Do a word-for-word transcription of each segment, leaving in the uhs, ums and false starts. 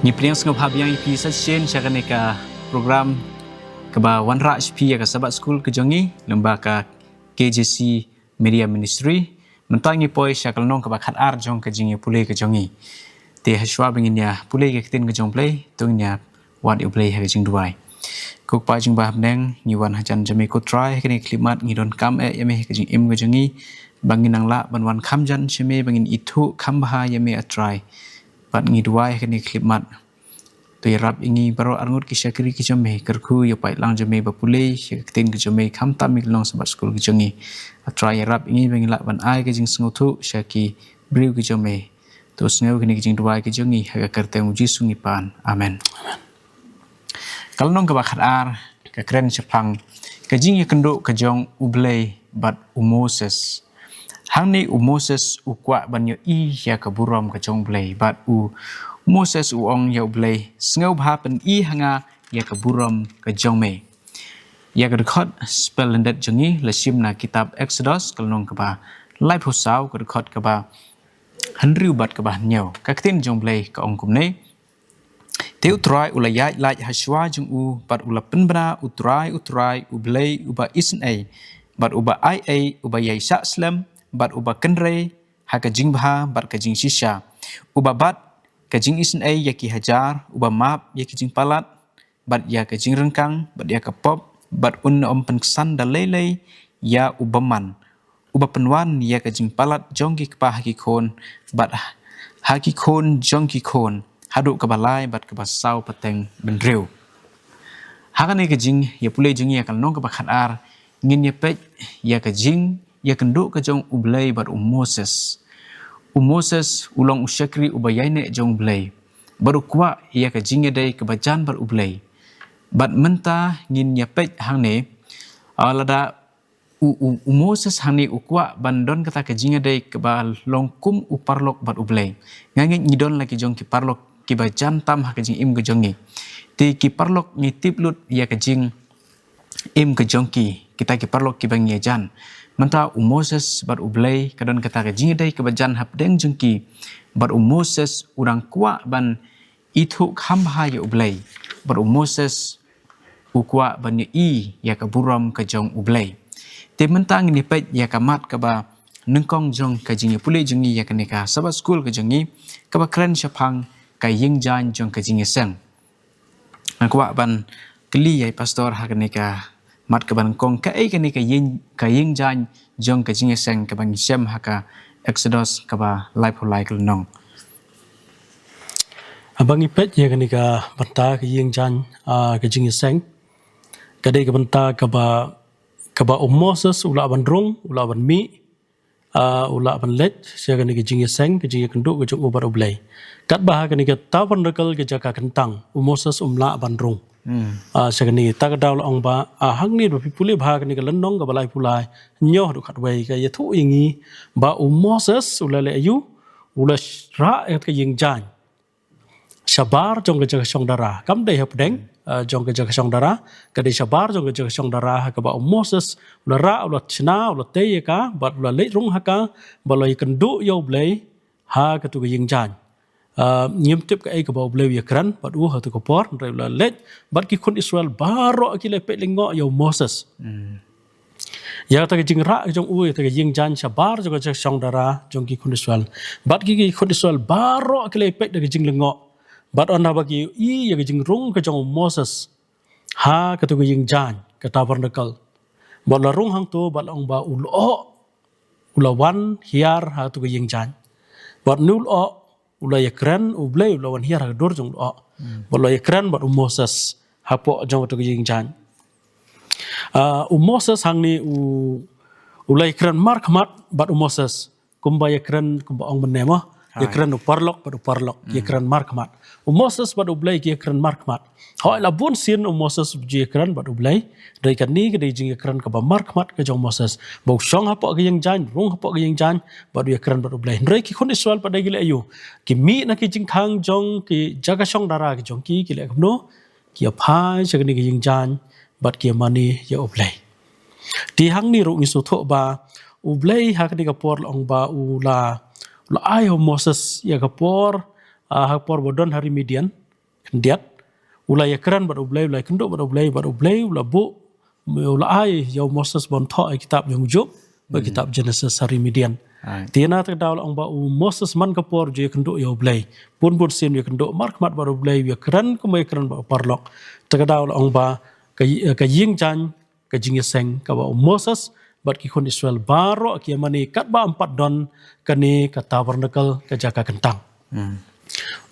Ngi pdiang sngewbha biang ïa phi sa shisien sha kane ka program kaba wanrah sha phi ïa ka Sabbath School ka jong ngi, lyngba ka K J C Media Ministry. Mynta ngi poi sha ka lynnong kaba khatar jong ka jingïapule ka jong ngi. Te hashwa ba ngin ïapule ïa ka ktien ka jong U Blei, to ngin ïa wad ïa U Blei ha ka jingduwai. Ko Kpa jong ngi ba ha bneng, ngi wan hajan jong me ko Trai, ha kane ka khyllipmat ngi donkam eh ïa me ha ka jingim ka jong ngi, ba ngin nang lah ban wan kham jan sha me, ba ngin ithuh kham bha ïa me A Trai. Bad ngi duwai ha kane ka khyllipmat, to ïarap ïa ngi baroh arngut ki shakri ki jong me, kyrkhu ïa u paidlang jong me ba pule ïa ka ktien ka jong me, khamtam ïa ka lynnong Sabbath School ka jong ngi. A Trai, ïarap ïa ngi ba ngin lah ban ai ka jingsngewthuh sha ki briew ki jong me. To sngew kane ka jingduwai ka jong ngi, ha ka kyrteng U Jisu ngi pan. Amen. Ka lynnong kaba khatar ka kren shaphang ka jingïakynduh ka jong U Blei bad u Moses. Hangne u Moses u kwah ban ïohi ïa ka burom ka jong U Blei, bad u Moses u ong ïa U Blei, sngewbha pyni ha nga ïa ka burom ka jong me. Ïa ka dkhot spell lyndet jong ngi la shim na kitab Exodus, ka lynnong kaba laiphew saw, ka dkhot kaba hynriew bad kaba hynñiew. Ka ktien jong U Blei ka ong kumne: Te U Trai u la ïaid lait hashwa jong u, bad u la pynbna: U Trai, U Trai, U Blei uba isynei, bad uba ai ei, uba ïai shah slem, bad uba kynrei ha ka jingbha bad ka jingshisha, uba bat ka jingisynei ïa ki hajar, uba map ïa ki jingpalat bad ïa ka jingryngkang bad ïa ka pop, bad un ym pynksan da lei lei ïa u bymman, uba pynwan ïa ka jingpalat jong ki kpa ha ki khun, bad ha ki khun jong ki khun, haduh kaba lai bad kaba saw pateng bynriew. Ha kane ka jingïapule jong ngi ïa ka lynnong kaba khatar, ngin ïa peit ïa ka jingïakynduh ka jong U Blei bad u Moses. U Moses u long u shakri uba ïaineh jong U Blei, bad u kwah ïa ka jingïadei kaba jan bad U Blei. Bad mynta ngin ïa peit hangne, ah, lada u, u, u Moses hangne u kwah ban don kata ka jingïadei kaba long kum u paralok bad U Blei. Nga ngeit ngi don la ki jong ki paralok kiba jan tam ha ka jingim ka jong ngi. Te ki paralok ngi tip lut ïa ka jingim ka jong ki, kita ki paralok kiba ngi ïajan. Mynta u Moses bad U Blei ka don kata ka jingïadei kaba jan hapdeng jong ki. Bad u Moses u dang kwah ban ithuh kham bha ïa U Blei. Bad u Moses u kwah ban ïohi ïa ka burom ka jong U Blei. Te mynta ngin ïa peit ïa ka mat kaba nyngkong jong ka jingïapule jong ngi ïa kane ka Sabbath School ka jong ngi, kaba kren shaphang ka ïing jaiñ jong ka jingïaseng. Nga kwah ban kylli ïa i pastor ha kane ka mat kaba nyngkong, kaei kane ka ïing, ka ïing jaiñ jong ka jingïaseng kaba ngi shem ha ka Exodus kaba laiphew lai ka lynnong. Haba ngi peit ïa kane ka bynta ka ïing jaiñ, ah, ka jingïaseng, ka dei ka bynta kaba, kaba u Moses u lah ban rung, u lah ban mih, ah, u lah ban leit sha kane ka jingïaseng, ka jingïakynduh ka jong u bad U Blei. Katba ha kane ka tabernacle, ka jaka kyntang, u Moses um lah ban rung. Hmm. Ah, sha kane, ta ka daw la ong ba, ah, hangne ba phi pule bha kane ka lynnong kaba laiphew lai, hynñiew haduh khatwei, ka ïathuh ïa ngi ba u Moses u la leh aïu, u la rah ïa ka ïing jaiñ shabar jong ka jaka shong dara. Kam dei hapdeng, ah, jong ka jaka shong dara, ka dei shabar jong ka jaka shong dara, ha kaba u Moses u la rah, u la shna, u la tei ïa ka, bad u la leit rung ha ka, bad u la ïakynduh ïa U Blei ha katu ka ïing jaiñ. Ah, ngim tip kaei kaba U Blei u ïakren bad u ha katu ka por, hynrei u la leit bad ki khun Israel baroh ki la peit lyngngoh ïa u Moses. Hmm. Ïa kata ka jingrah ka jong u ïa kata ka ïing jaiñ shabar jong ka jaka shong dara jong ki khun Israel. Bad ki, ki khun Israel baroh ki la peit da ka jinglyngngoh. Bad ynda ba ki ïohi ïa ka jingrung ka jong u Moses ha katu ka ïing jaiñ, ka tabernacle, bad u la rung hangto, bad la ong ba u lyoh u la wan hiar ha katu ka ïing jaiñ. Bad une u lyoh u la ïakren, U Blei u la wan hiar ha ka dur jong u lyoh. Hmm. Bad u la ïakren bad u Moses hapoh jong katu ka ïing jaiñ. Ah, u Moses hangne u, u la ïakren markhmat bad u Moses. Kumba ïakren, kumba ong mynne mo. Hai. Ïakren u paralok bad u paralok. Hmm. Ïakren markhmat. U Moses bad U Blei ki ïakren markhmat. Hooid, la bun sien u Moses u ju ïakren bad U Blei. Hynrei kane ka dei jingïakren kaba markhmat ka jong u Moses. Ba u shong hapoh ka ïing jaiñ, rung hapoh ka ïing jaiñ, bad u ïakren bad U Blei. Hynrei ki khun Israel pat de ki leh aïu? Ki mih na ki jingkhang jong ki jaka shong dara ki jong ki, ki leh kumno? Ki ïa phai sha kane ka ïing jaiñ, bad ki ïa mane ïa U Blei. Te hangne ruh ngi sngewthuh ba U Blei ha kane ka por la ong ba u la, u la ai ha u Moses ïa ka por, ah, ha ka por ba u don ha ri Midian. khyndiat, u la ïakren bad U Blei, u la ïakynduh bad U Blei, bad U Blei u la buh, u la ai ïa u Moses ban thoh ïa kitab jong u Job bad kitab Genesis ha ri Midian. Te na kata ka daw la ong ba u Moses man ka por u ju ïakynduh ïa U Blei. Bun bun sien u ïakynduh markhmat bad U Blei, u ïakren kumba ïakren bad u paralok. Te kata ka daw la ong ba ka, ka ïing jaiñ, ka jingïaseng kaba u Moses bad ki khun Israel baroh ki ïamane katba ym pat don kane ka tabernacle, ka jaka kyntang.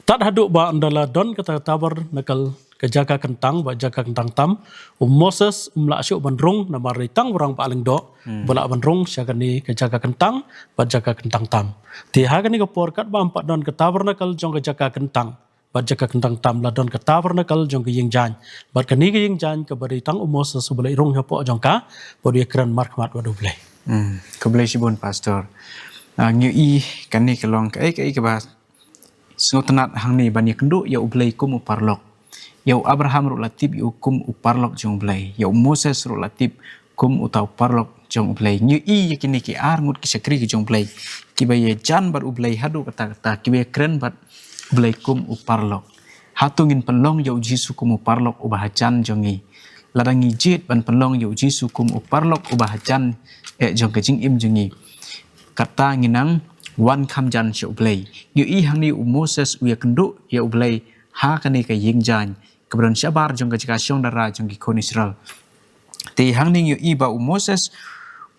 Tad haduh ba ynda la don kata ka tabernacle, ka jaka kyntang bad jaka kyntang tam, u Moses um lah shuh ban rung namar dei tang u rangbah lyngdoh ba lah ban rung sha kane ka jaka kyntang bad jaka kyntang tam. Te ha kane ka por katba ym pat don ka tabernacle jong ka jaka kyntang bad jaka kyntang tam, la don ka tabernacle jong ka ïing jaiñ. Bad kane ka ïing jaiñ kaba dei tang u Moses uba leit rung hapoh jong ka bad u ïakren markhmat bad U Blei. Hmm, khublei shibun Pastor. Ah, ngi ïohi kane ka long kaei kaei kaba sngewtynnat hangne ban ïakynduh ïa U Blei kum u paralok. Ïa u Abraham ruh la tip ïa u kum u paralok jong U Blei. Ïa u Moses ruh la tip kum uta u paralok jong U Blei. Ngi ïohi ïa kine ki ar ngut ki shakri ki jong U Blei kiba ïajan bad U Blei haduh katta katta, kiba ïakren bad U Blei kum u paralok. Hato ngin pynlong ïa u Jisu kum u paralok uba hajan jong ngi? Lada ngi jied ban pynlong ïa u Jisu kum u paralok uba hajan eh jong ka jingim jong ngi, kata ngi nang wan kham jan sha U Blei. Ngi ïohi hangne u Moses u ïakynduh ïa U Blei ha kane ka ïing jaiñ kaba don shabar jong ka jaka shong dara jong ki khun Israel. Te hangne ngi ïohi ba u Moses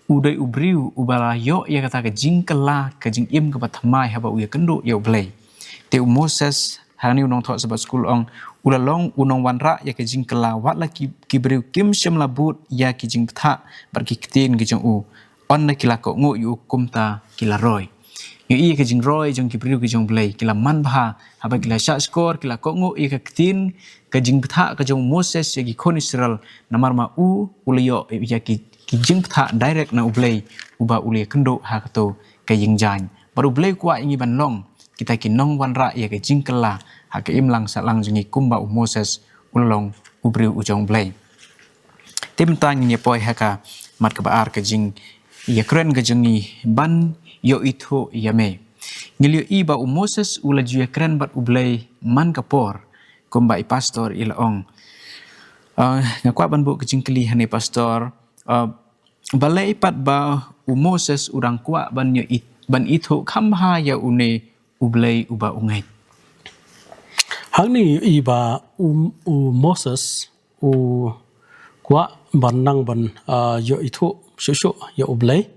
u dei u briew uba la ïoh ïa kata ka jingkylla ka jingim kaba thymmai haba u ïakynduh ïa U Blei. Te u Moses, hangne u nongthoh Sabbath School ong, u la long u nongwanrah ïa ka jingkylla, wat la ki, ki briew kim shym la bud ïa ki jingbthah bad ki ktien ki jong u. Ynda ki la kohnguh ïa u kumta ki la roi. Ngi ïohi ka jingroi jong ki briew ki jong U Blei, ki la man bha haba ki la shahshkor, ki la kohnguh ïa ka ktien ka jingbthah ka jong u Moses ïa ki khun Israel, namar ma u u la ïoh ïa ki, ki jingbthah direct na U Blei uba u la ïakynduh ha kato ka ïing jaiñ. Bad U Blei u kwah ïa ngi ban long kita ki nongwanrah ïa ka jingkylla ha ka imlang sahlang jong ngi kumba u Moses u la long u briew u jong U Blei. Te mynta ngin ïa poi ha ka mat kaba ar, ka jingïakren ka jong ngi, ban ïoh ithuh ïa me. Ngi la ïohi ba u Moses u la ju ïakren bad U Blei man ka por, kumba i pastor i la ong. Ah, nga kwah ban buh ka jingkylli hangne Pastor, ah, balei pat ba u Moses u dang kwah ban ïoh it-, ban ithuh kham bha ïa une U Blei uba u ngeit? Hangne i ba u, u Moses u kwah ban nang ban, ah, ïoh ithuh shuh shuh ïa U Blei.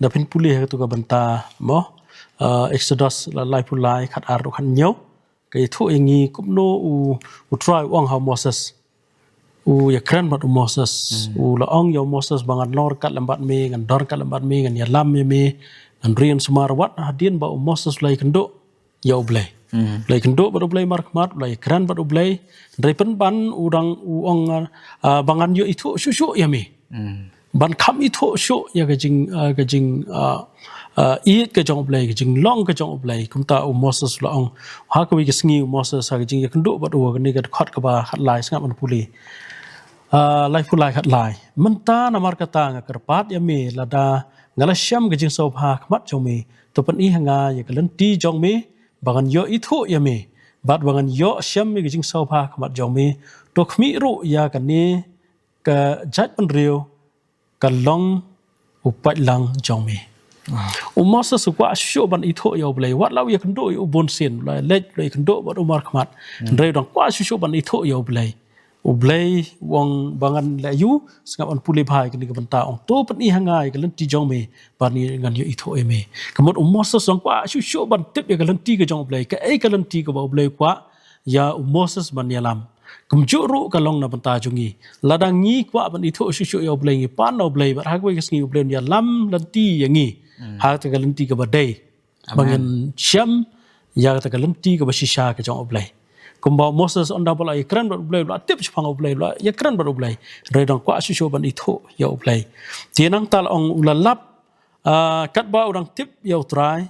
Da phin pule ha kato ka bynta mo, ah, Exodus la laiphew lai, khat ar ruh khat hynñiew. Ka ithuh ïa ngi kumno u, u Trai u ong ha u Moses. U ïakren bad u Moses. Hmm. U la ong ïa u Moses ba ngan long ryngkat lem bad me, ngan don ryngkat lem bad me, ngan ïalam ïa me, ngan ri ngan sumar, wat hadien ba u Moses u la ïakynduh ïa U Blei. Hmm. U la ïakynduh bad U Blei markhmat, u la ïakren bad U Blei. Hynrei pynban u dang u ong, ah, ba ngan ïoh ithuh shuh shuh ïa me. Hmm. Ban kham ithuh shuh ïa ka jing, ah, ka jing, ah, ah, ïeit ka jong U Blei, ka jinglong ka jong U Blei. Kumta u Moses u la ong. Ha kawei ka sngi u Moses ha ka jingïakynduh bad u, kane ka dkhot kaba khat lai, sngap ban pule. Ah, laiphew lai, khat lai. Mynta namar kata nga kyrpad ïa me, lada nga la shem ka jingsngewbha ha khmat jong me, to pyni ha nga ïa ka lynti jong me, ba ngan ïoh ithuh ïa me, bad ba ngan ïoh shem ïa ka jingsngewbha ha khmat jong me, to khmih ruh ïa kane ka jaitbynriew ka long u paidlang jong me. Ah. U Moses u kwah shuh shuh ban ithuh ïa U Blei, wat la u ïakynduh ïa u bun sien, la leit la ïakynduh bad u markhmat. Hmm. Hynrei u dang kwah shuh shuh ban ithuh ïa U Blei. U Blei u ong ba ngan leh aïu, sngap ban pule bha ïa kane ka bynta, ong to pyni ha nga ïa ka lynti jong me, ba ngan ïoh ithuh ïa me. Ka mut u Moses u dang kwah shuh shuh ban tip ïa ka lynti ka jong U Blei, kaei ka lynti kaba U Blei u kwah ïa u Moses ban ïalam. Kumjuh ruh ka long na bynta jong ngi. Lada ngi kwah ban ithuh shuh shuh ïa U Blei, ngi pan na U Blei, bad ha kawei ka sngi U Blei un ïalam lynti ïa ngi. Hmm. Ha kata ka lynti kaba dei. Ba ngin shem ïa kata ka lynti kaba shisha ka jong U Blei. Kumba u Moses, ynda ba la ïakren bad U Blei, la tip shaphang U Blei, la ïakren bad U Blei. Hynrei u dang kwah shuh shuh ban ithuh ïa U Blei. Te nangta la ong u la lap, ah, katba u dang tip ïa U Trai,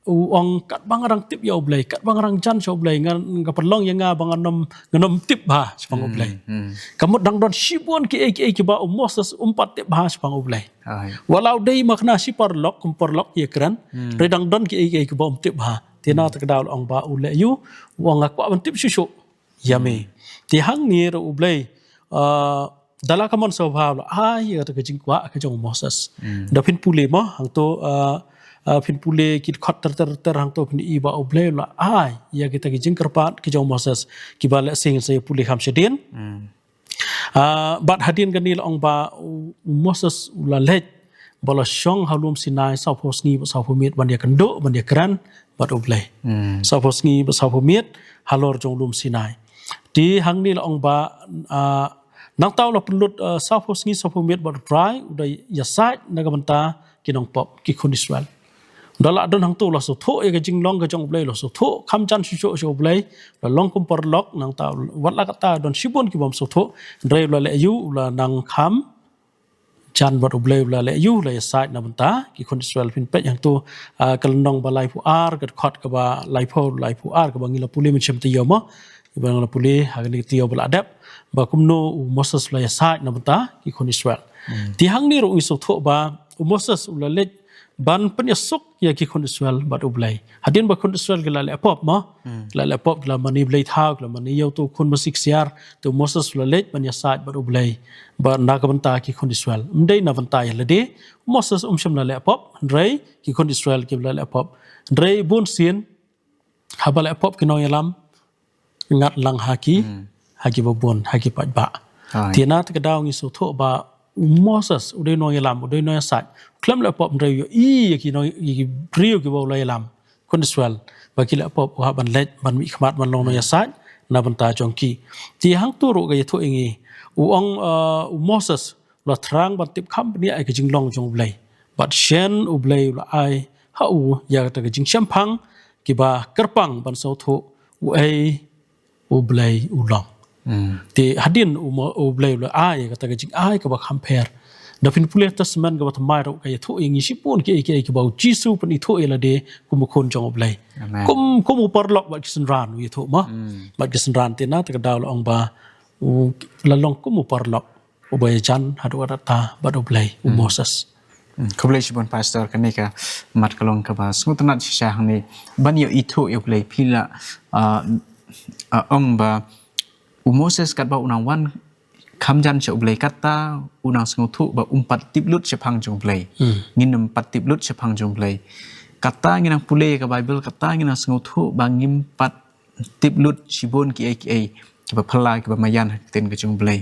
u ong katba nga dang tip ïa U Blei, katba nga dang jan sha U Blei, nga, nga pynlong ïa nga ba ngan ym, ngan ym tip bha shaphang U Blei. Hmm, hmm. Ka mut dang don shibun kiei kiei kiba u Moses um pat tip bha shaphang U Blei. Ai. Wat la u dei ma kane shi paralok, kum paralok ïakren, hmm, hynrei dang don kiei kiei kiba um tip bha. Te na kata ka daw la ong ba u leh aïu, u ong nga kwah ban tip shuh shuh. ïa me. Te hangne ruh U Blei, ah, da la ka mon sngewbha u la ai ïa kata ka jingkwah ka jong u Moses. Da phin pule mo, hangto, ah, ah, phin pule ki dkhot ter ter ter hangto phin i ba U Blei u la ai ïa kita ki jingkyrpad ka jong u Moses, kiba lehse ngin sa ïa pule kham shadien. Ah, bad hadien kane la ong ba u, u Moses u la leit ba la shong ha lum Sinai sawphew sngi bad sawphew miet ban ïakynduh ban ïakren bad U Blei. Sawphew sngi bad sawphew miet halor jong lum Sinai. Te hangne la ong ba, ah, nangta u la pynlut, ah, sawphew sngi sawphew miet bad U Trai u da ïasaid na ka bynta ki nongpop ki khun Israel. Da la don hangto u la sngewthuh ïa ka jinglong ka jong U Blei, u la sngewthuh kham jan shuh shuh sha U Blei, u la long kum paralok, nangta wat la katta don shibun ki bym sngewthuh, hynrei u la leh aïu, u la nang kham jan bad U Blei, u la leh aïu, u la ïasaid na bynta ki khun Israel. Phin peit hangto, ah, ka lynnong ba laiphew ar, ka dkhot kaba laiphew, laiphew ar, kaba ngi la pule mynshem taïew mo, kaba ngi la pule ha kane ka taïew ba la dep, ba kumno u Moses u la ïasaid na bynta ki khun Israel. Te hangne ruh ngi sngewthuh ba u Moses u la leit ban pynïasuk ïa ki khun Israel bad U Blei. Hadien ba khun Israel ki la leh pop mo, ki la leh pop, ki la mane blei thaw, ki la mane ïa uto u khun masi ksiar, te u Moses u la leit ban ïasaid bad U Blei ba na ka bynta ki khun Israel. Ym dei na bynta ïa lade, u Moses um shym la leh pop, hynrei ki khun Israel ki la leh pop. Hynrei bun sien haba leh pop ki nongïalam, ngat lang ha ki, ha kiba bun, ha ki paidbah. Te na kata ka daw ngi sngewthuh ba u Moses u dei nongïalam, u dei nongïasaid, u khlem leh pop, hynrei u ïohi ïa ki nong, ïa ki briew kiba u la ïalam, khun Israel, ba ki leh pop, u hap ban leit ban mihkhmat ban long nongïasaid na bynta jong ki. Te hangto ruh ka ïathuh ïa ngi, u ong, ah, u Moses u la thrang ban tip kham bniah ïa ka jinglong jong U Blei. Bad shen U Blei u la ai ha u ïa kata ka jingshemphang kiba kyrpang ban sngewthuh uei U Blei u long. Te hadien u mo, U Blei u la ai ïa kata ka jingai kaba kham pher. Da phin pule Testament kaba thymmai ruh ka ïathuh ïa ngi shibun kiei kiei kiba u Jisu u pynithuh ïa lade kum u khun jong U Blei. Kum, kum u paralok bad ki synran u ïathuh mo. Bad ki synran, te na kata ka daw la ong ba u la long kum u paralok uba ïajan haduh katta bad U Blei, u Moses. Khublei shibun Pastor, kane ka mat ka long kaba sngewtynnat shisha hangne ban ïoh ithuh ïa U Blei. Phi la, ah, ah, ong ba u Moses katba u nang wan kham jan sha U Blei, kata u nang sngewthuh ba um pat tip lut shaphang jong U Blei. Ngin ym pat tip lut shaphang jong U Blei. Kata ngi nang pule ka Bible, kata ngi nang sngewthuh ba ngim pat tip lut shibun kiei kiei kiba phylla kiba maïan ha ka ktien ka jong U Blei.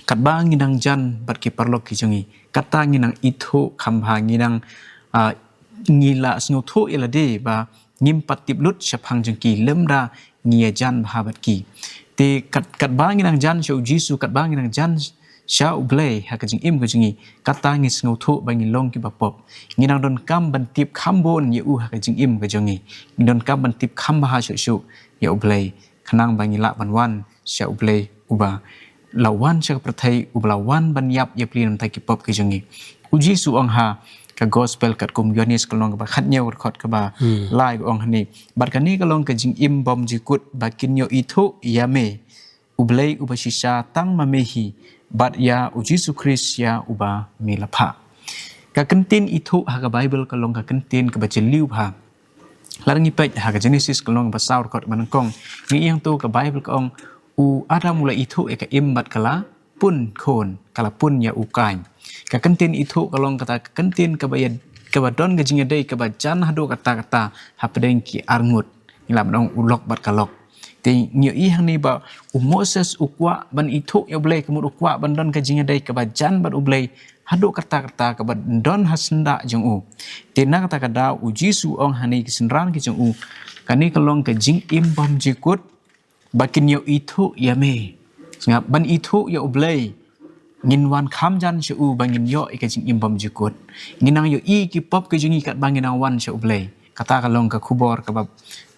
Katba ngi nang jan bad ki paralok ki jong ngi, kata ngi nang ithuh kham bha, ngi nang, ah, ngi la sngewthuh ïa lade ba ngim pat tip lut shaphang jong ki lymda ngi ïajan bha bad ki. Te kat, katba ngi nang jan sha u Jisu, katba ngi nang jan sha U Blei ha ka jingim ka jong ngi, kata ngi sngewthuh ba ngi long kiba pop. Ngi nang donkam ban tip kham bun ïa u ha ka jingim ka jong ngi. Ngi donkam ban tip kham bha shuh shuh ïa U Blei, khnang ba ngi lah ban wan sha U Blei uba la wan sha ka pyrthei, uba la wan ban ïap ïapli na bynta ki pop ki jong ngi. U Jisu u ong ha ka Gospel katkum u Ïoannis ka lynnong kaba khathynñiew, dkhot kaba lai, u ong hangne: Bad kane ka long ka jingim bymjukut, ba kin ïoh ithuh ïa me, U Blei uba shisha tang ma me hi, bad ïa u Jisu Khrist ïa uba me la phah. Ka kyntien ithuh ha ka Bible ka long ka kyntien kaba jylliew bha. Lada ngi peit ha ka Genesis ka lynnong ba saw, dkhot ba nyngkong, ngi ïohi hangto ka Bible ka ong, u Adam u la ithuh ïa ka im bad ka la pun khun, ka la pun ïa u Kain. Ka kyntien ithuh ka long kata ka kyntien kaba ïa, kaba don ka jingïadei kaba jan haduh katta katta hapdeng ki arngut. Ngi lah ban ong u lok bad ka lok. Te ngi ïohi hangne ba u Moses u kwah ban ithuh ïa U Blei, ka mut u kwah ban don ka jingïadei kaba jan bad U Blei haduh katta katta, kaba don ha syndah jong u. Te na kata ka daw u Jisu u ong ha kine ki synran ki jong u, kane ka long ka jingim bymjukut, ba kin ïoh ithuh ïa me. Sngap, ban ithuh ïa U Blei, ngin wan kham jan sha u ba ngin ïoh ïa ka jingim bymjukut. Ngin nang ïohi ki pop ki jong ngi katba ngin nang wan sha U Blei. Kata ka long ka khubor kaba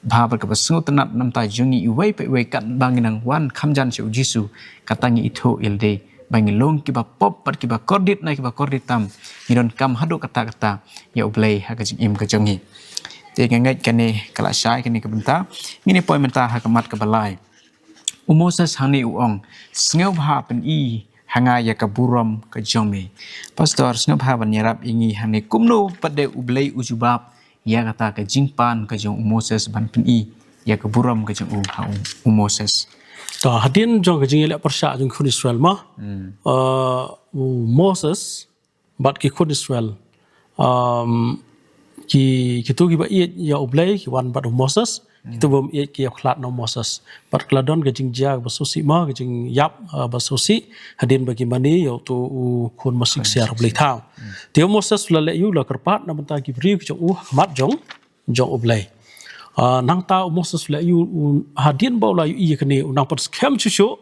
bha bad kaba sngewtynnat na bynta jong ngi iwei pa iwei, katba ngin nang wan kham jan sha u Jisu. Kata ngi ithuh ïa lade ba ngi long kiba pop bad kiba kordit na kiba kordit tam. Ngi donkam haduh katta katta ïa U Blei ha ka jingim ka jong ngi. Te nga ngeit kane ka la shai kane ka bynta. Ngin ïa poi mynta ha ka mat kaba lai. U Moses hangne u ong, sngewbha pyni ha nga ïa ka burom ka jong me. Pastor, sngewbha ban ïarap ïa ngi hangne, kumno pat de U Blei u jubab ïa kata ka jingpan ka jong u Moses ban pyni ïa ka burom ka jong u ha u, u Moses. To, hadien jong ka jingïaleh pyrshah jong khun Israel mo. Hmm. Uh, u Moses bad ki khun Israel. Um, ki, kito kiba ïeit ïa u Blei ki wan bad u Moses. Kito bym ïeit ki ïa khlad na u Moses. Bad ka la don ka jingjia ba sngewsih mo, ka jingïap, uh, ba sngewsih. Hadien ba ki mane ïa uto u khun masiksiar u Blei thaw. Te u Moses u la leh ïa u, la kyrpad na bynta ki briew ki jong u ha khmat jong jong u Blei. Ah, nangta u Moses u la ïohi, u, hadien ba u la ïohi ïa kane, u nang pynskhem shuh shuh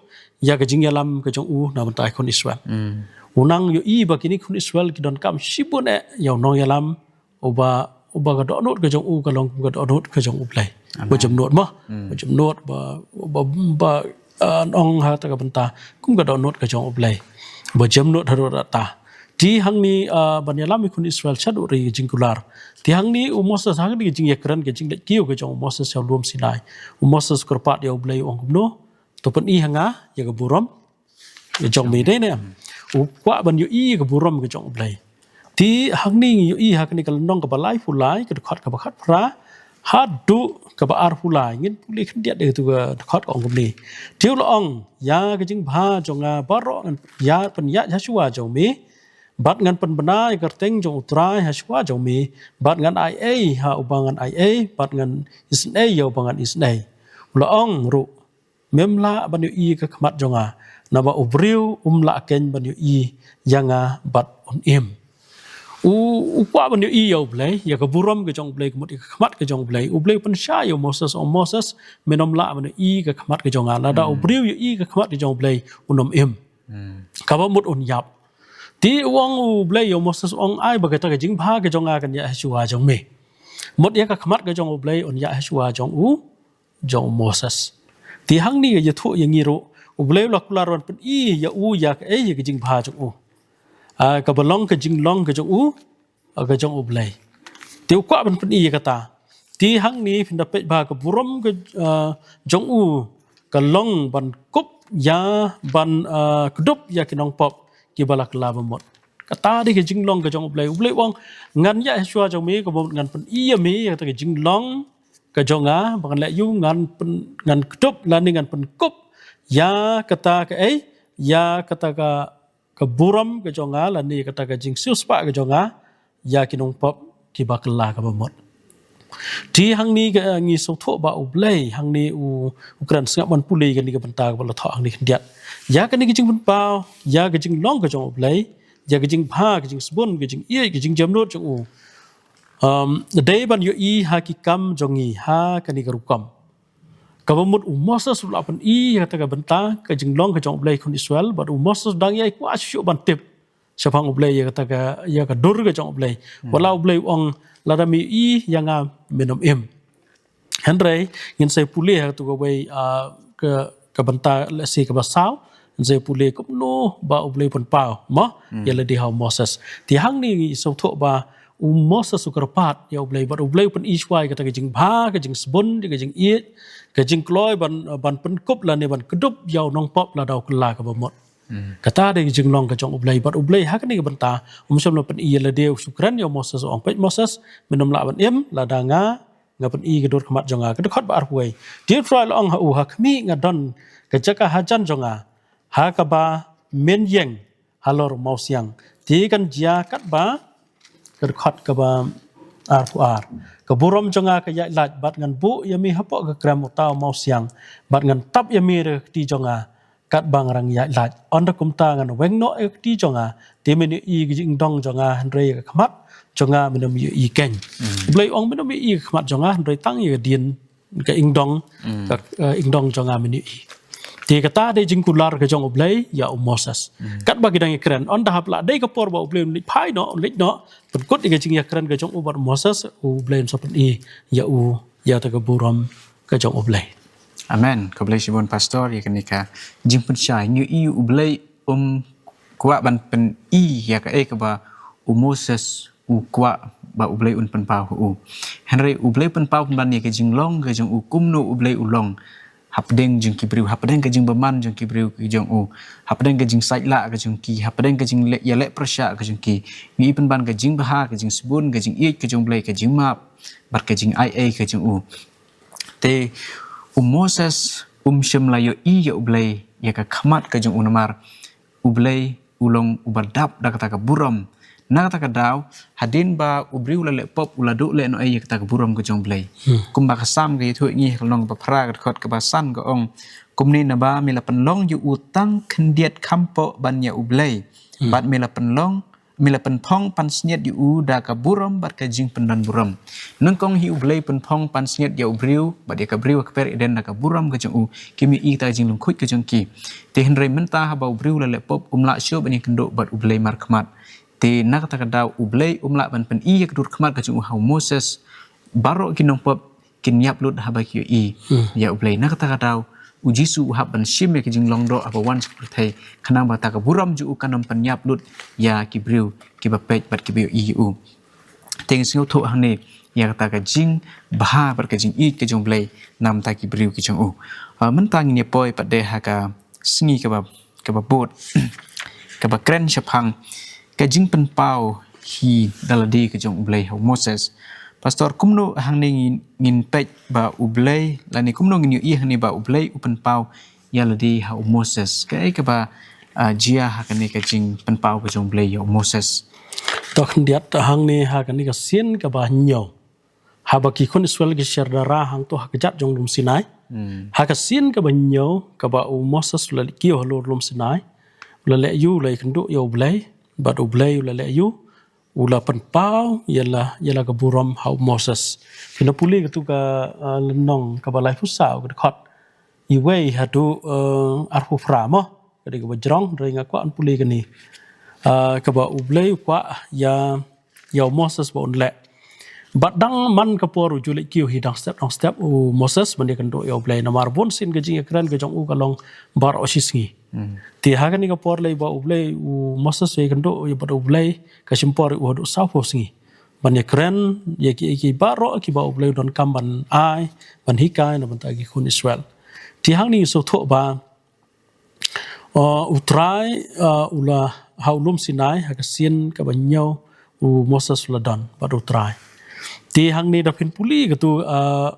ïa ka jingïalam ka jong u na bynta ki khun Israel. Hmm. U nang ïohi ba kine ki khun Israel ki donkam shibun eh ïa u nongïalam uba, uba ka dohnud ka jong u ka long ka dohnud ka jong u Blei. Amen. Ba jemnud mo. Hmm. Ba jemnud ba, ba, ba, ah, ong ha kata ka bynta kum ka dohnud ka jong u Blei. Ba jemnud haduh katta. Te hangne, ah, ban ïalam ïa ki khun Israel shaduh ri ka jingkular. Te hangne u Moses, hangne ka jingïakren, ka jingleit kiew ka jong u Moses sha u lum Sinai. U Moses u kyrpad ïa u Blei u ong kumno? To pyni ha nga ïa ka burom ka jong me, dei ne em? U kwah ban ïohi ïa ka burom ka jong u Blei. Te hangne ngi ïohi ha kane ka lynnong kaba laiphew lai, ka dkhot kaba khatphra haduh kaba arphew lai, ngin pule khyndiat ïa katu ka dkhot ka ong kumne. Te u la ong, ïa ka jingbha jong nga baroh ngan ïa pynïaid ha shuwa jong me, bad ngan pynbna ïa ka kyrteng jong U Trai ha shuwa jong me, bad ngan ai ei ha uba ngan ai ei, bad ngan isynei ïa uba ngan isynei. U la ong ruh, mem lah ban ïohi ïa ka khmat jong nga, naba u briew um lah keiñ ban ïohi ïa nga bad un im. U, u kwah ban ïohi ïa u Blei, ïa ka burom ka jong u Blei, ka mut ïa ka khmat ka jong u Blei. U Blei u pynshai ïa u Moses, u ong Moses, men ym lah ban ïohi ïa ka khmat ka jong nga. Lada u briew ïohi ïa ka khmat ka jong u Blei, un ym im. Hmm. Kaba mut un ïap. Te u ong u Blei ïa u Moses u ong ai ba kata ka jingbha ka jong nga kan ïaid ha shuwa jong me. Mut ïa ka khmat ka jong u Blei un ïaid ha shuwa jong u, jong u Moses. Te hangne ka ïathuh ïa ngi ruh, u Blei u la kular ban pyni ïa u ïa kaei ïa ka jingbha jong u. Ah, kaba long ka jinglong ka jong u, ah, ka jong u Blei. Te u kwah ban pyni ïa kata. Te hangne phin da peit ba ka burom ka, ah, jong u ka long ban kup ïa ban, ah, kdup ïa ki nongpop kiba la kylla bamut. Kata dei ka jinglong ka jong u Blei. U Blei u ong ngan ïaid ha shuwa jong me, kaba mut ngan pyni ïa me ïa kata ka jinglong ka jong nga, ba ngan leh ïa u ngan pyn, ngan kdup lane ngan pynkup ïa kata kaei, ïa kata ka, ka burom ka jong nga, lane kata ka jingsiewspah ka jong nga ïa ki nongpop kiba kylla kaba mut. Te hangne ka, ngi sngewthuh ba u Blei hangne u, u kren, sngap ban pule kane ka bynta kaba la thoh hangne khyndiat. Ïa kane ka jingpynpaw ïa ka jinglong ka jong u Blei, ïa ka jingbha, ka jingsbun, ka jingïeit, ka jingjemnud jong u. Um, dei ban ïohi ha ki kam jong ngi ha kane ka rukom. Kaba mut u Moses u la pyni ïa kata ka bynta ka jinglong ka jong u Blei ïa ki khun Israel, bad u Moses u dang ïai kwah shuh shuh ban tip shaphang u Blei ïa kata ka, ïa ka dur ka jong u Blei. Hmm. Wat la u Blei u ong lada me ïohi ïa nga men ym im. Hynrei ngin sa pule ha katu kawei, ah, ka, ka bynta lehse kaba saw, ngin sa pule kumno ba u Blei u pynpaw mo, hmm, ïa lade ha u Moses. Te hangne ngi sngewthuh ba u Moses u kyrpad ïa u Blei, bad u Blei u pyni shuwa ïa kata ka jingbha, ka jingsbun, ka jingïeit, ka jingkloi ban, ban pynkup lane ban kdup ïa u nongpop lada u kylla kaba mut. Hmm. Kata dei ka jinglong ka jong u Blei, bad u Blei ha kane ka bynta um shym la pyni ïa lade, u shu kren ïa u Moses, u ong peit Moses, men ym lah ban im lada nga, nga pyni ka dur khmat jong nga. Ka dkhot ba arphew wei. Te U Trai u la ong ha u, ha khmih nga don ka jaka hajan jong nga, ha kaba men ïeng halor u mawsiang. Te kan jia katba, ka dkhot kaba arphew ar, ka burom jong nga ka ïaid lait, bad ngan buh ïa me hapoh ka krem uta u mawsiang, bad ngan tap ïa me da ka kti jong nga, katba nga dang ïaid lait. Ynda kumta ngan weng noh ïa ka kti jong nga, te men ïohi ka jingdong jong nga, hynrei ïa ka khmat jong nga men ym ïohi keiñ. Hmm. U Blei u ong men ym ïohi ka khmat jong nga, hynrei tang ïa ka dien, ka ingdong, hmm, ka, eh, ingdong jong nga men ïohi. Te kata dei jingkular ka jong u Blei ïa u Moses. Hmm. Katba ki dang ïakren, ynda hap la dei ka por ba u Blei un leit phai noh, un leit noh, pynkut ïa ka jingïakren ka jong u bad u Moses, u Blei un sa pyni ïa u ïa kata ka burom ka jong u Blei. Amen. Khublei shibun Pastor ïa kane ka jingpynshai. Ngi ïohi u Blei um kwah ban pyni ïa kaei kaba u Moses u kwah ba u Blei un pynpaw ha u. Hynrei u Blei pynpaw pynban ïa ka jinglong ka jong u, kumno u Blei u long hapdeng jong ki briew, hapdeng ka jingbymman jong ki briew ki jong u, hapdeng ka jingsaitlah ka jong ki, hapdeng ka jingleh, ïaleh pyrshah ka jong ki. Ngi i pynban ka jingbha, ka jingsbun, ka jingïeit ka jong u Blei, ka jingmap bad ka jingai ei ka jong u. Te u Moses um shym la ïohi ïa U Blei ïa ka khmat ka jong u namar U Blei u long uba dap da kata ka burom. Na kata ka daw, hadien ba u briew u la leh pop u la duh leh noh ïa kata ka burom ka jong U Blei. Kumba ka Salm ka ïathuh ïa ngi ha ka lynnong ba phra ka dkhot kaba san ka ong, kumne naba me la pynlong ïa u tang khyndiat kham poh ban ïa U Blei. Bad me la pynlong me la pynphong pansngiat ïa u da ka burom bad ka jingpyndon burom. Nyngkong hi U Blei pynphong pansngiat ïa u briew bad ïa ka briew ha kper Eden da ka burom ka jong u. Kim ïohi ïa ka jinglyngkhuit ka jong ki. Te hynrei mynta haba u briew u la leh pop um lah shuh ban ïakynduh bad U Blei markhmat. Te na kata ka daw U Blei um lah ban pyni ïa ka dur khmat ka jong u ha u Moses. Baroh ki nongpop kin ïap lut haba ki ïohi ïa U Blei. Na kata ka daw U Jisu u hap ban shim ïa ka jinglong doh haba wan sha ka pyrthei. Khnang ba kata ka burom jong u kan ym pynïap lut ïa ki briew kiba peit bad kiba ïohi ïa u. Te ngi sngewthuh hangne ïa kata ka jingbha bad ka jingïeit ka jong U Blei na bynta ki briew ki jong u. Ah, mynta ngin ïa poi pat de ha ka sngi kaba kaba bud kaba kren shaphang ka jingpynpaw hi da lade ka jong U Blei ha u Moses. Pastor, kumno hangne ngin, ngin peit ba U Blei lane kumno ngin ïohi hangne ba U Blei u pynpaw ïa lade ha u Moses? Kaei kaba, ah, jia ha kane ka jingpynpaw ka jong U Blei ïa u Moses? To khyndiat hangne ha kane ka sien kaba hynñiew. Haba ki khun Israel ki sherdara hangto ha ka kjat jong lum Sinai. Ha ka sien kaba hynñiew kaba u Moses u la leit kiew halor lum Sinai. U la leh ïa u, u la ïakynduh ïa U Blei, bad U Blei u la leh ïa u, u la pynpaw ïa la, ïa la ka burom ha u Moses. Phin da pule katu ka, ah, lynnong kaba laiphew saw ka dkhot iwei haduh, eh, arphew phra mo. Ka dei kaba jrong, hynrei nga kwah ban pule kane. Ah, kaba U Blei u kwah ïa, ïa u Moses ba un leh. Bad dang man ka por u ju leit kiew hi dang step dang step u Moses ban ïakynduh ïa U Blei. Namar bun sien ka jingïakren ka jong u ka long baroh shi sngi. Te ha kane ka por lei ba U Blei u Moses u ïakynduh ïa bad U Blei ka shim por ïa u haduh sawphew sngi ban ïakren ïa ki, ïa ki baroh kiba U Blei u donkam ban ai, ban hikai na bynta ki khun Israel. Te hangne ngi sngewthuh ba, uh, U Trai, uh, u la ha u lum Sinai ha ka sien kaba hynñiew u Moses u la don bad U Trai. Te hangne da phin pule katu, uh,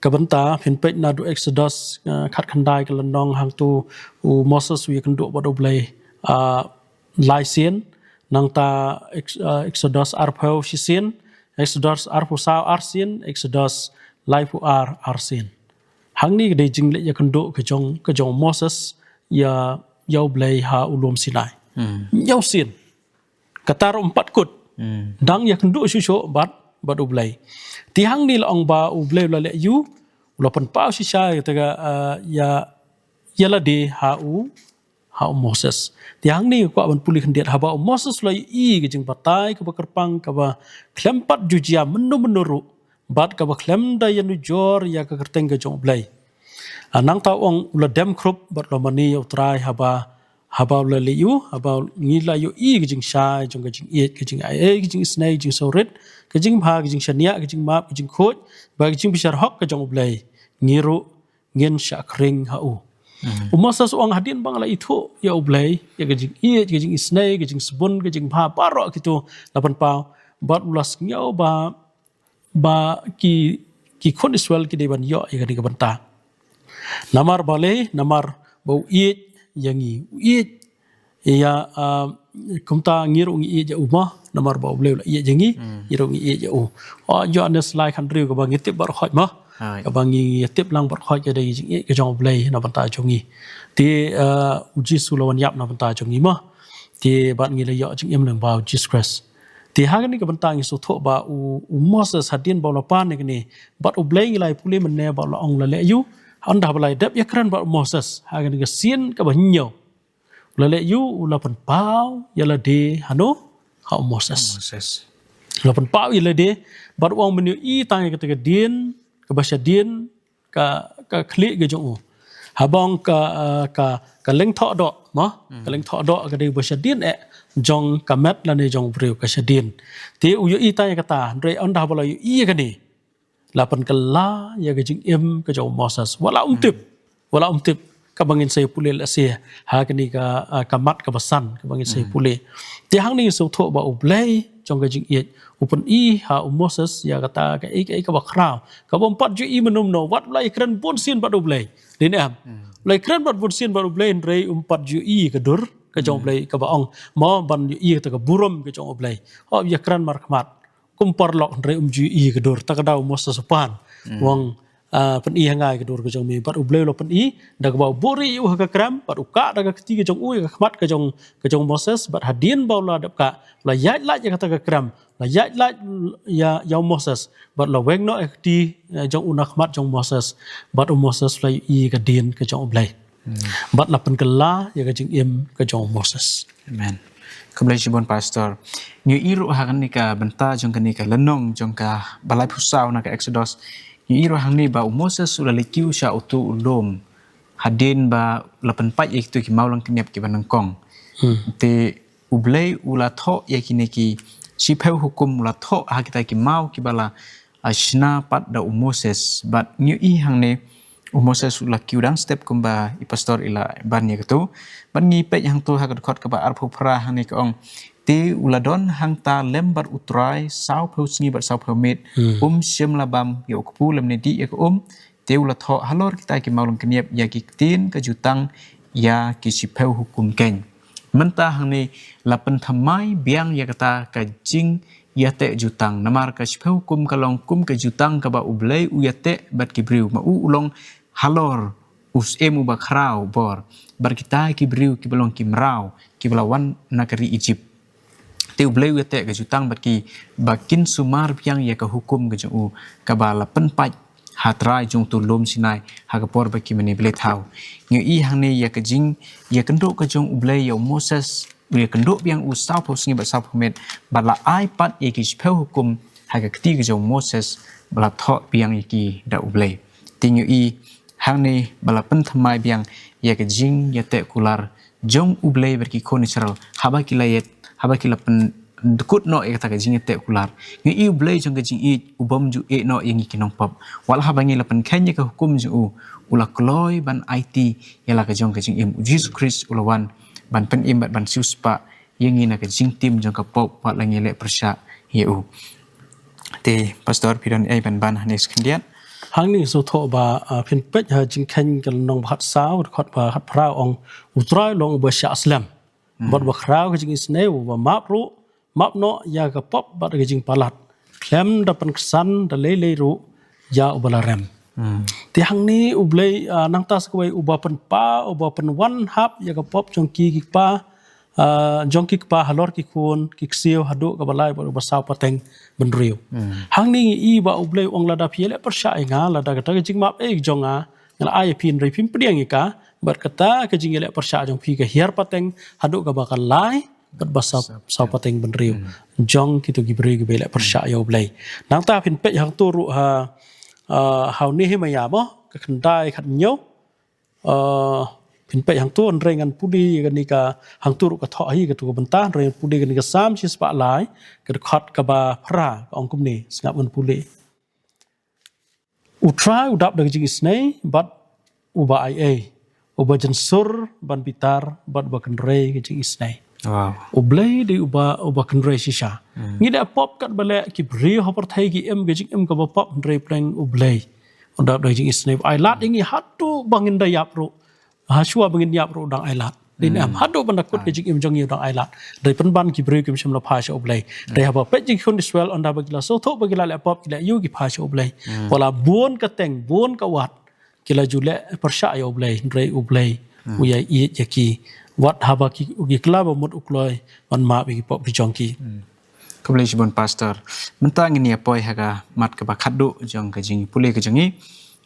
ka bynta phin peit naduh Exodus, uh, khatkhyndai ka lynnong hangto u Moses u ïakynduh bad U Blei, uh, lai sien, nangta Ex-, uh, Exodus arphew shisien, Exodus arphew saw arsien, Exodus laiphew ar arsien. Hangne ka dei jingleit ïakynduh ka jong, ka jong u Moses ïa, ïa U Blei ha u lum Sinai. Hynñiew sien. Kata ruh ym pat kut. Dang ïakynduh shuh shuh bad, bad U Blei. Te hangne la ong ba U Blei u la leh ïa u, u la pynpaw shisha ïa kata ka, ah, ïa, ïa lade ha u, ha u Moses. Te hangne nga kwah ban pule khyndiat haba u Moses u la ïohi ka jingbatai kaba kyrpang kaba khlem pat ju jia mynno mynno ruh. Bad kaba khlem da ïanujor ïa ka kyrteng ka jong U Blei. Ah, nangta u ong u la dem khrup bad u la mane ïa U Trai haba, haba u la leh ïa u, haba ngi la ïohi ka jingshai jong ka jingïeit, ka jingaiei, ka jingisynei, ka jingsngewrit, ka jingbha, ka jingshaniah, ka jingmap, ka jingkhuid, bad ka jingbishar hok ka jong U Blei. Ngi ruh ngin shah khring ha u. U Moses u ong hadien ba nga la ithuh ïa U Blei, ïa ka jingïeit, ka jingisynei, ka jingsbun, ka jingbha, baroh kito la pynpaw, bad u la sngew ba, ba ki, ki khun Israel ki dei ban ïoh ïa kane ka bynta. Namar balei, namar ba u ïeit ïa ngi, u ïeit ïa, ah, kumta ngi ruh ngi ïeit ïa u mo, namar ba U Blei u la ïeit ïa ngi, ngi ruh ngi ïeit ïa u. Oh, Ïoannis lai khathynriew kaba ngi tip baroh khoit mo. Kaba ngi tip lang baroh khoit ka dei jingïeit ka jong U Blei na bynta jong ngi. Te, ah, u Jisu la wan ïap na bynta jong ngi mo. Te bad ngi la ïoh jingim lyngba u Jisu Khrist. Te ha kane ka bynta ngi sngewthuh ba u, u Moses hadien ba u la pan ïa kane bad U Blei ngi la ïa pule mynne ba u la ong la leh ïa u. Hynda ba la ïa dep ïakren bad u Moses ha kane ka sien kaba hynñiew. U la leh ïa u, u la pynpaw ïa lade hano ha u Moses. U la pynpaw ïa lade bad u ong men ïohi tang ïa kata ka dien kaba shadien ka, ka khlieh ka jong u. Haba ong ka, ah, ka, ka lyngthoh doh mo, ka lyngthoh doh ka dei ba shadien eh jong ka met lane jong u briew ka shadien. Te u ïohi tang ïa kata, hynrei hynda ba la ïohi ïa kane. La pynkylla ïa ka jingim ka jong u Moses. Wat la um tip. Wat la um tip. Kaba ngin sa ïa pule lehse ha kane ka, ah, ka mat kaba san kaba ngin sa ïa pule. Te hangne ngi sngewthuh ba U Blei jong ka jingïeit. U pyni ha u Moses ïa kata kaei kaei kaba khraw, kaba um pat ju ïohi mynno mynno, wat u la ïakren bun sien bad U Blei. Dei ne em? U la ïakren bad bun sien bad U Blei, hynrei um pat ju ïohi ka dur ka jong U Blei, kaba ong mo ban ïohi kata ka burom ka jong U Blei. Hooid, ïakren markhmat kum paralok, hynrei um ju ïohi ka dur. Ta ka daw u Moses u pan, u ong, ah, pyni ha nga ïa ka dur ka jong me. Bad U Blei u la pyni da kaba u buhrieh ïa u ha ka krem, bad u kah da ka kti ka jong u ïa ka khmat ka jong, ka jong Moses, bad hadien ba u la dep kah, u la ïaid lait ïa kata ka krem, u la ïaid lait ïa, ïa u Moses, bad u la weng noh ïa ka kti, eh, jong u na khmat jong Moses, bad u Moses u la ïohi ka dien ka jong U Blei. Bad la pynkylla ïa ka jingim ka jong u Moses. Amen. Khublei shibun, Pastor. Ngi ïohi ruh ha kane ka bynta jong kane ka lynnong jong kaba laiphew saw na ka Exodus, ngi ïohi ruh hangne ba u Moses u la leit kiew sha uto u lum hadien ba la pynpait ïa kito ki mawlyngkniap kiba nyngkong. Te U Blei u la thoh ïa kine ki shiphew hukum, u la thoh ha kita ki maw kiba la, ah, shna pat da u Moses. Bad ngi ïohi hangne u Moses u la kiew dang step kumba i Pastor i la ban ïa kato. Bad ngi peit hangto ha ka dkhot kaba arphew phra hangne ka ong: Te u la don hangta lem bad U Trai sawphew sngi bad sawphew miet, um shym la bam ïa u kpu lymne dih ïa ka um. Te u la thoh halor kita ki mawlyngkniap ïa ki ktien ka jutang ïa ki shiphew hukum keiñ. Mynta hangne la pynthymmai biang ïa kata ka jingïateh jutang. Namar ka shiphew hukum ka long kum ka jutang kaba U Blei u ïateh bad ki briew, ma u u long halor u syiem uba khraw bor bad kita ki briew kiba long ki mraw kiba la wan na ka ri Ijipt. Te U Blei u ïateh ka jutang bad ki ba kin sumar biang ïa ka hukum ka jong u kaba la pynpait ha trai jong uto u lum Sinai ha ka por ba ki mane blei thaw. Ngi ïohi hangne ïa ka jingïakynduh ka jong U Blei ïa u Moses, u ïakynduh biang u sawphew sngi bad sawphew miet, bad la ai pat ïa ki shiphew hukum ha ka kti ka jong u Moses ba la thoh biang ïa ki da U Blei. Te ngi ïohi hangne ba la pynthymmai biang ïa ka jingïateh kular jong U Blei bad ki khun Israel haba ki la ïeit, haba ki la pyndkut noh ïa kata ka jingïateh kular. Ngi ïohi U Blei jong ka jingïeit u bym ju ïeh noh ïa ngi ki nongpop. Wat haba ngi la pynkheiñ ïa ka hukum jong u, u la kloi ban aiti ïa la ka jong ka jingim. U Jisu Khrist u la wan ban pynim bad ban siewspah ïa ngi na ka jingtim jong ka pop wat la ngi leh pyrshah ïa u. Te Pastor, phi don ei ban ban hangne sa khyndiat? Hangne sngewthuh ba, ah, phin peit ha Jingkheiñ ka lynnong ba khatsaw, dkhot ba khatphra, ong: U Trai u long uba shah slem bad uba khraw ka jingisynei, uba map ruh, map noh ïa ka pop bad ka jingpalat, khlem da pynksan da lei lei ruh ïa uba la rem. Te hangne U Blei, ah, nangta sa kawei uba pynpaw, uba pynwan hap ïa ka pop jong ki, ki kpa, ah, jong ki kpa halor ki khun ki ksiew haduh kaba lai bad uba saw pateng bynriew. Hangne ngi ïohi ba U Blei u ong lada phi ïaleh pyrshah ïa nga, lada kata ka jingmap ei jong nga nga la ai ïa phi, hynrei phim pdiang ïa ka, bad kata ka jingïaleh pyrshah jong phi ka hiar pateng haduh kaba ka lai bad ba saw, saw pateng bynriew jong kito ki briew kiba ïaleh pyrshah ïa U Blei. Nangta phin peit hangto ruh ha, ah, ha u Nehemiah mo, ka khyndai khathynñiew. Ah, phin peit hangto, hynrei ngan pule ïa kane ka, hangto ruh ka thoh hi kato ka bynta, hynrei ngan pule ïa kane ka Salm shispah lai, ka dkhot kaba phra, ka ong kumne, sngap ngan pule. U Trai u dap da ka jingisynei bad uba aiei, uba jynsur ban bitar bad uba kynrei ka jingisynei. Wow. U Blei dei uba, uba kynrei shisha. Ngi leh pop katba leh, ki briew ha pyrthei ki im ka jingim kaba pop, hynrei pleng U Blei u dap da ka jingisynei, u ailad ïa ngi haduh ba ngin da ïap ruh. Hashwa ba ngin ïap ruh u dang ailad. Dei ne em? Haduh ban da kut ka jingim jong ngi u dang ailad. Dei pynban ki briew kim shym la phai sha U Blei. Dei haba peit jong ki khun Israel, ynda ba ki la sngewthuh ba ki la leh pop, ki la ïoh ki phai sha U Blei. Wat la bun ka teng, bun ka wat, ki la ju leh pyrshah ïa U Blei, hynrei U Blei u ïai ïeit ïa ki. Wat haba ki, ki kylla ba mut u kloi ban map ïa ki pop ki jong ki. Khublei shibun Pastor. Mynta ngin ïa poi ha ka mat kaba khatduh jong ka jingpule ka jong ngi.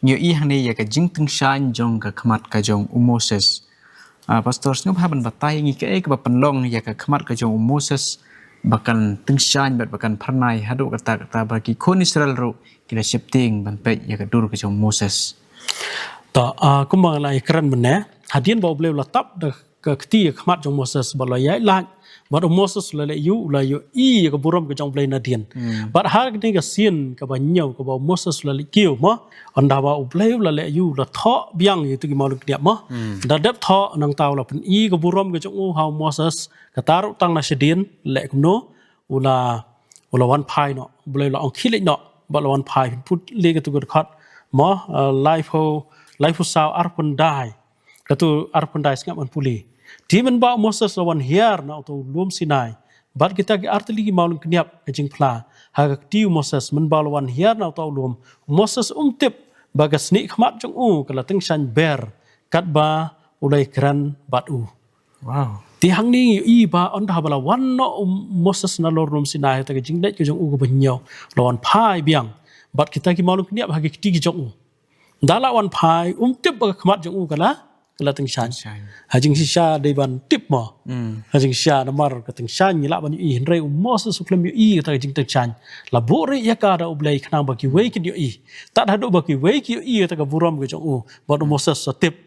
Ngi ïohi hangne ïa ka jingtyngshaiñ jong ka khmat ka jong u Moses. Ah, Pastor, sngewbha ban batai ïa ngi kaei kaba pynlong ïa ka khmat ka jong u Moses ba kan tyngshaiñ bad ba kan phyrnai haduh katta katta ba ki khun Israel ruh ki la sheptieng ban peit ïa ka dur ka jong u Moses. To, ah, kumba nga la ïakren mynne, hadien ba U Blei u la tap da ka kti ïa ka khmat jong u Moses bad la ïaid lait, bad u Moses u la leh ïa u, u la ïohi ïa ka burom ka jong U Blei nadien. Bad ha kane ka sien kaba hynñiew kaba u Moses u la leit kiew mo, ynda ba U Blei u la leh ïa u, u la thoh biang ïa kito ki mawlyngkniap mo. Da dep thoh nangta u la pyni ka burom ka jong u ha u Moses, kata ruh tang na shadien, leh kumno, u la ba la wan phai noh, ba la ong khie leit noh, ba la wan phai. Pule katu ka dkhot mo, eh, laiphew, laiphew saw arphew khyndai. Katu arphew khyndai sngap ngan pule. Te mynba u Moses la wan hiar na uta u lum Sinai bad kita ki artylli ki mawlyngkniap ka jingphla ha ka kti u Moses, mynba la wan hiar na uta u lum, u Moses um tip ba ka snieh khmat jong u ka la tyngshaiñ ber katba u la ïakren bad u. Wow. Te hangne ngi ïohi ba ynda ba la wan noh u Moses nalor lum Sinai, kata ka jingleit ka jong u kaba hynñiew, la wan phai biang bad kita ki mawlyngkniap ha ki kti ki jong u. Ynda la wan phai, um tip ba ka khmat jong u ka la, ka la tyngshaiñ. Tyngshaiñ. Ha jingshisha dei ban tip mo. Hmm. Ha jingshisha namar ka tyngshaiñ ngi lah ban ïohi, hynrei u Moses u khlem ïohi kata ka jingtyngshaiñ. La buh rieh ïa ka da U Blei khnang ba kiwei kin ïohi. Tad haduh ba kiwei ki ïohi kata ka burom ka jong u, bad u Moses sa tip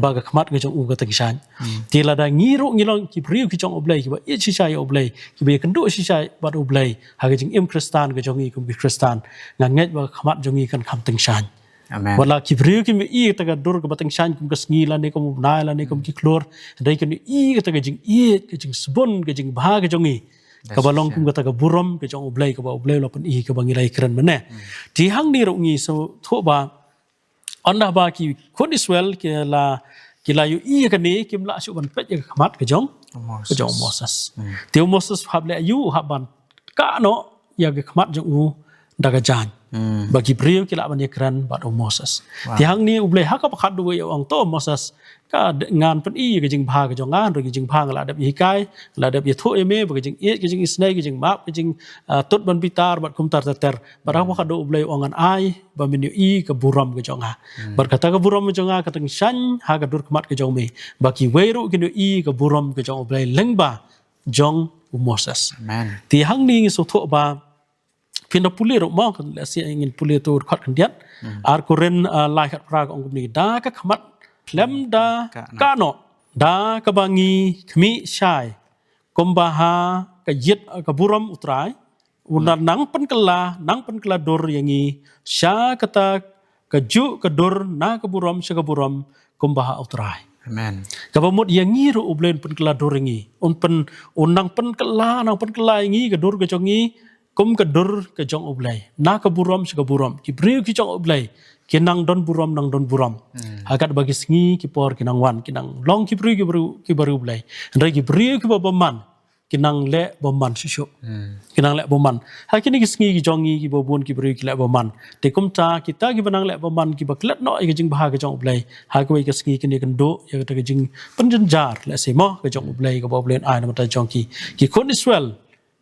ba ka khmat ka jong u ka tyngshaiñ. Hmm. Te lada ngi ruh ngi long ki briew ki jong U Blei, kiba ïeit shisha ïa U Blei, kiba ïakynduh shisha bad U Blei ha ka jingim Khristan ka jong ngi kum ki Khristan, nga ngeit ba ka khmat jong ngi kan kham tyngshaiñ. Amen. Wat la ki briew kim ïohi kata ka dur kaba tyngshaiñ kum ka sngi lane kum u bnai lane kum ki khlur, hynrei kin ïohi kata ka jingïeit, ka jingsbun, ka jingbha ka jong ngi, kaba long kum kata ka burom ka jong U Blei, kaba U Blei u la pyni, kaba ngi la ïakren mynne. Hmm. Te hangne ruh ngi sngewthuh ba ynda ba ki khun Israel ki la, ki la ïohi ïa kane, kim lah shuh ban peit ïa ka khmat ka jong, ka jong u Moses. Hmm. Te u Moses hap leh aïu? Hap ban kah noh ïa ka khmat jong u da ka jaiñ. Hmm. Ba ki briew ki lah ban ïakren bad u Moses. Wow. Te hangne U Blei ha kaba khatduh u ong, to Moses, ka d-, ngan pyni ïa ka jingbha ka jong nga, hynrei ka jingbha nga la dep ïahikai, nga la dep ïathuh ïa me, ba ka jingïeit, ka jingisynei, ka jingmap, ka jing, ah, tut ban bitar bad kumta ter ter. Bad ha kaba khatduh U Blei u ong, ngan ai ba men ïohi ka burom ka jong nga. Hmm. Bad kata ka burom ka jong nga ka tyngshaiñ ha ka dur khmat ka jong me, ba kiwei ruh kin ïohi ka burom ka jong U Blei lyngba jong u Moses. Amen. Te hangne ngi sngewthuh ba phin da pule ruh mo, lehse ngin pule tu dkhot khyndiat. Hmm. Ar Korinth, ah, lai khatphra ka ong kumne, da ka khmat khlem da kah noh, da kaba ngi khmih shai kumba ha ka ïit, ah, ka burom U Trai, u nang pynkylla, nang pynkylla dur ïa ngi sha kata kajuh ka dur na ka burom sha ka burom kumba ha U Trai. Amen. Kaba mut ïa ngi ruh U Blei un pynkylla dur ïa ngi. Un pyn, un nang pynkylla, nang pynkylla ïa ngi ka dur ka jong ngi kum ka dur ka jong U Blei, na ka burom sha ka burom. Ki briew ki jong U Blei ki nang don burom, nang don burom. Hmm. Ha katba ki sngi ki por ki nang wan, ki nang long ki briew, ki briew, ki briew U Blei. Hynrei ki briew kiba bymman ki nang leh bymman shuh shuh. Hmm. Ki nang leh bymman. Ha kine ki sngi ki jong ngi kiba bun ki briew ki leh bymman. Te kumta kita kiba nang leh bymman, kiba klet noh ïa ka jingbha ka jong U Blei, ha kawei ka sngi kin ïakynduh ïa kata ka jingpynjynjar, lehse mo, ka jong U Blei, kaba U Blei un ai na bynta jong ki. Ki khun Israel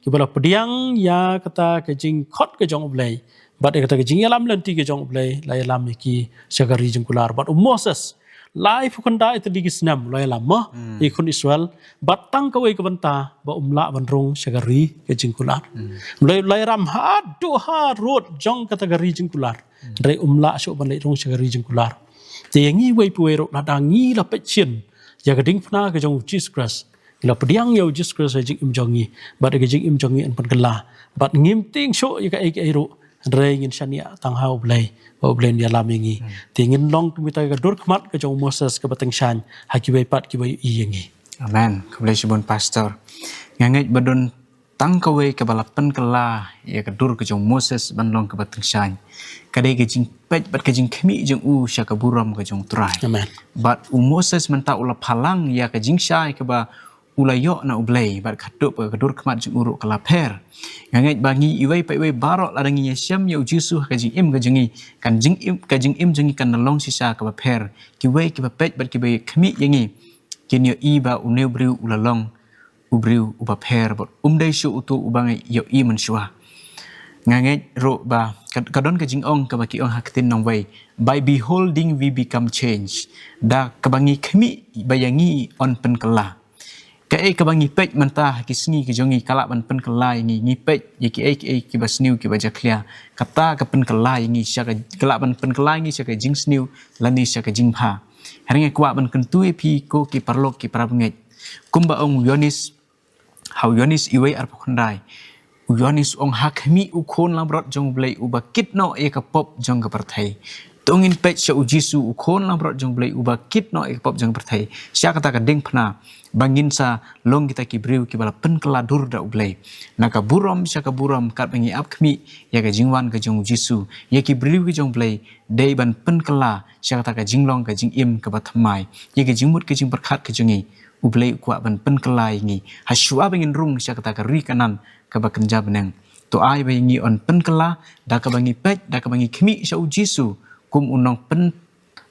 kiba la pdiang ïa kata ka jingkhot ka jong U Blei bad ïa kata ka jingïalam lynti ka jong U Blei, la ïalam ïa ki sha ka ri jingkular. Bad u Moses, laiphew khyndai tylli ki snem la ïalam mo, hmm, ïa ki khun Israel, bad tang kawei ka bynta ba um lah ban rung sha ka ri ka jingkular. Hmm. La, la ïalam haduh harud jong kata ka ri jingkular. Hmm. Hynrei um lah shuh ban leit rung sha ka ri jingkular. Te ïa ngi wei pa wei ruh, lada ngi la peit shisien ïa ka diengphna ka jong u Jisu Khrist, ngi la pdiang ïa u Jisu Khrist ha jingim jong ngi, bad ka jingim jong ngi yn pynkylla, bad ngim tieng shuh ïa kaei kaei ruh, hynrei ngin shaniah tang ha U Blei, ba U Blei un ïalam ïa ngi. Hmm. Te ngin long kum kita ka dur khmat ka jong u Moses kaba tyngshaiñ ha kiwei pat kiba ïohi ïa ngi. Amen. Khublei shibun Pastor. Nga ngeit ba don tang kawei kaba la pynkylla ïa ka dur ka jong u Moses ban long kaba tyngshaiñ. Ka dei ka jingpeit bad ka jingkhmih jong u sha ka burom ka jong u Trai. Amen. Bad u Moses mynta u la phalang ïa ka jingshai kaba u la ïoh na U Blei, bad khatduh ba ka dur khmat jong u ruh ka la pher. Nga ngeit ba ngi iwei pa iwei baroh, lada ngi ïashem ïa u Jisu ha ka jingim ka jong ngi, kan jingim, ka jingim jong ngi kan da long shisha kaba pher. Kiwei kiba peit bad kiba khmih ïa ngi kin ïohi ba une u briew u la long u briew uba pher, bad um dei shuh uto uba ngi ïohi mynshuwa. Nga ngeit ruh ba ka, ka don ka jingong kaba ki ong ha ka ktien nongwei, "By beholding we become changed." Da kaba ngi khmih ba ïa ngi yn pynkylla. Kaei kaba ngi peit mynta ha ki sngi ki jong ngi ka lah ban pynkylla ïa ngi, ngi peit ïa kiei kiei kiba sniew kiba jakhlia, kata ka pynkylla ïa ngi sha ka, ka lah ban pynkylla ïa ngi sha ka jingsniew lane sha ka jingbha. Hynrei nga kwah ban kyntu ïa phi ko ki paralok ki parabangeit. Kumba ong u Ïoannis, ha u Ïoannis iwei arphew khyndai, u Ïoannis u ong, ha khmih u Khun langbrot jong U Blei uba kit noh ïa ka pop jong ka pyrthei. To To ngin peit sha u Jisu u khun langbrot jong u Blei uba kit noh ïa ka pop jong ka pyrthei sha kata ka diengphna ba ngin sa long kita ki briew kiba la pynkylla dur da u Blei. Na ka burom sha ka burom katba ngi ap khmih ïa ka jingwan ka jong u Jisu, ïa ki briew ki jong u Blei, dei ban pynkylla sha kata ka jinglong ka jingim kaba thymmai, ïa ka jingmut ka jingpyrkhat ka jong ngi. U Blei u kwah ban pynkylla ïa ngi ha shuwa ba ngin rung sha kata ka ri Kanaan kaba kynja bneng. To ai ba ïa ngi yn pynkylla da kaba ngi peit, da kaba ngi khmih sha u Jisu kum u nongpyn,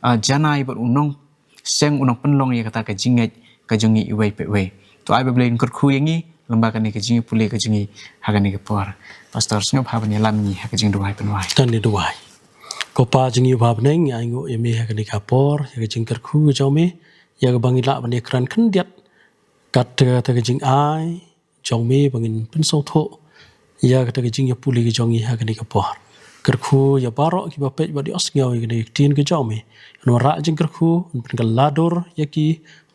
ah, janai bad u nongseng, u nongpynlong ïa kata ka jingngeit ka jong ngi iwei pa iwei. To ai ba U Blei un kyrkhu ïa ngi lyngba kane ka jingïapule ka jong ngi ha kane ka por. Pastor, sngewbha ban ïalam ïa ngi ha ka jingduwai pynwai. To ngin duwai. Ko Pa jong ngi uba ha bneng, ngi ainguh ïa me ha kane ka por ïa ka jingkyrkhu ka jong me, ïa kaba ngi lah ban ïakren khyndiat kat kata ka jingai jong me ba ngin pynsngewthuh ïa kata ka jingïapule ka jong ngi ha kane ka por. Kyrkhu ïa baroh kiba peit bad ïohsngew ïa kane ka ktien ka jong me. Yn wanrah jingkyrkhu, yn pynkylla dur ïa ki,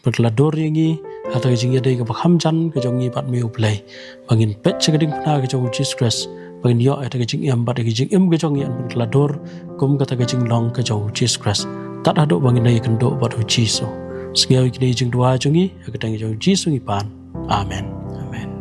pynkylla dur ïa ngi ha kata ka jingïadei kaba kham jan ka jong ngi bad me U Blei, ba ngin peit sha ka diengphna ka jong u Jisu Khrist, ba ngin ïoh ïa kata ka jingim bad ïa ka jingim ka jong ngi yn pynkylla dur kum kata ka jinglong ka jong u Jisu Khrist, tad haduh ba ngin ïakynduh bad u Jisu. Sngew ïa kine ki jingduwai jong ngi ha ka kyrteng jong u Jisu ngi pan. Amen. Amen.